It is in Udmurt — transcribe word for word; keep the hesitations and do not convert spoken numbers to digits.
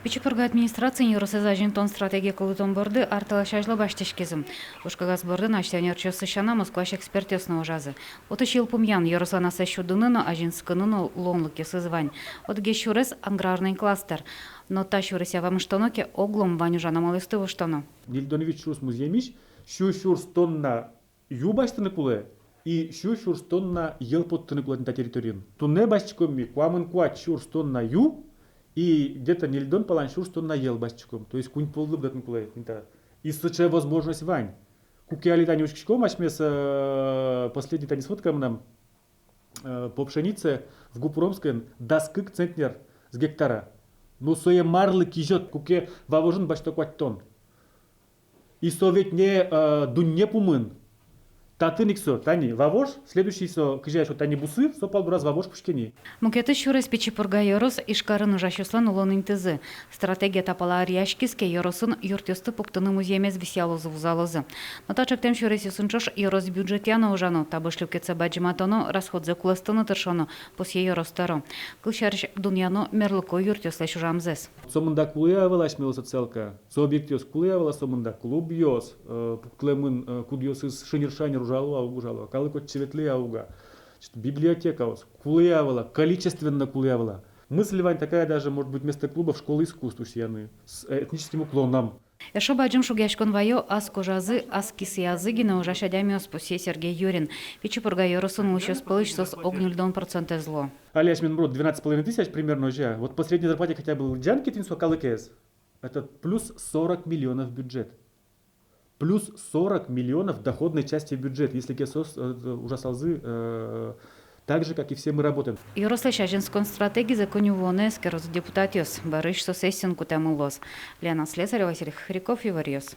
Пичи Пурга администрациын ёросэз азинтон стратегия кылдытон борды ар талэсь азьло басьтӥськизы. Ужкагаз бордын асьсэ ӧнерчиосыз сяна Москваысь экспертъёс но ужазы. Отысь йылпумъян: ёрослэн ассэ сюдыны но, азинскыны но луонлыкъёсыз вань. Одӥгез сюрес — аграрный кластер. Но та сюресъя вамыштоно ке, оглом вань ужан амалъёсты воштоно. Ньыльдон вить сюрс музъемысь сю сюрс тонна ю басьтыны кулэ и сю сюрс тонна йӧл поттыны кулэ тӥни та территориын. Туннэ басьтӥськом ми куамын куать сюрс тонна ю и где-то ньыльдон палан сюрс тонна йӧл басьтӥськом. То есть куинь пол лыдъятыны кулэ тӥни та. И сыӵе возможность вань. Куке али тани учкиськом асьмес, э, последний тани сводка мынам, э, по пшенице в Гупуромскын дас кык центнер с гектара. Ну, сое марлы кизёд, куке Вавожын басьто куатьтон. И со ведь не, э, дунне пумын. Татын ик со, тани Вавож, следующий со, кызьы ай со тани бусы, со палдураз Вавож пушкени. Мукетыз сюрес — Пичи Пурга ёрос, Ижкарын ужасьёслэн улон интызы. Стратегия та пала ӧръяськиз ке, ёросын юртъёсты пуктыны музъемез висъялозы, вузалозы. Но та чектэм сюресъёсын ӵош ёрос бюджетъя но ужано, табыш люкетсэ бадӟыматоно, расходзэ кулэстыны тыршоно, пусъе ёрос тӧро. Кылсярысь, дунъяно мерлыко юртъёслэсь ужамзэс. Сомында кулэ-а вал асьмелы социалка? Со объектъёс кулэ-а вал, сомында клубъёс, э, пуктылэмын, э, кудъёсыз шынер-шанер ужало-а, уг ужало-а, калык отчы ветлэ-а, уг-а. Значит, библиотекаос кулэ-а вал, количественно кулэ-а вал. Мысль вань такая даже, может быть, вместо клубов школы искусств усьяны с, э, этническим уклоном. Эшшо бадӟым шугъяськон вайо ас кожазы, ас кисыязы гинэ ужась адямиос, пусъе Сергей Юрин. Пичи Пурга ёросын улӥсьёс пӧлысь соос ог ньыльдон процентэз луо. Али асьмелэн, наоборот, двенадцать с половиной тысяч примерно, озьы-а. Вот последней зарплатае хотя бы лыдӟан ке тӥни со калыкез, это плюс сорок миллионов бюджет. Плюс сорок миллионов доходной части в бюджет, если ке соос, э, ужасалзы, э, так же, как и все мы работаем. Ёрослэсь азинскон стратегизэ куинь вуонэ эскерозы депутатъёс. Бӧрысь со сессиын кутэмын луоз. Лена Слесарева, Василий Хохряков, «Иворъёс».